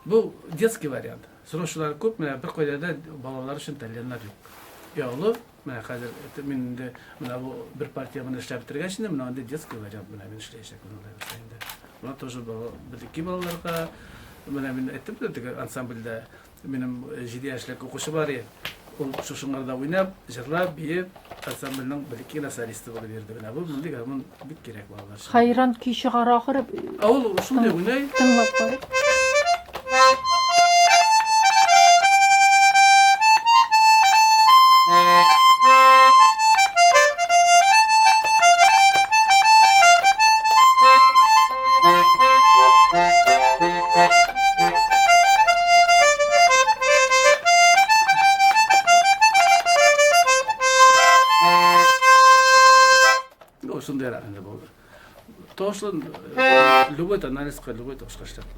Бу детский вариант. Сораучылар күп, менә бер кайда да балалар өчен тальяннар юк. Ялы, менә хәзер мин инде менә бу бер партия моны эшләп бетергәч инде, менә инде детский вариант менә мин эшләячәкмен алай булса инде. Моны тоже бәләкәй балаларга, менә мин әйттем бит теге ансамбльдә минем 7 яшьлек укучы бар иде. Ул шушыңарда уйнап, җырлап, биеп, ансамбльнең бәләкәй генә солисты булып йөрде. Менә бу мондый гармун бик кирәк балалар өчен. Хәйран көй чыгара ахыры. Ә ул шундый уйный. Тыңлап карыйк. Ну, шундыйрак инде булды. Тавышлы любой тональностька, любой тавышка эшләп була.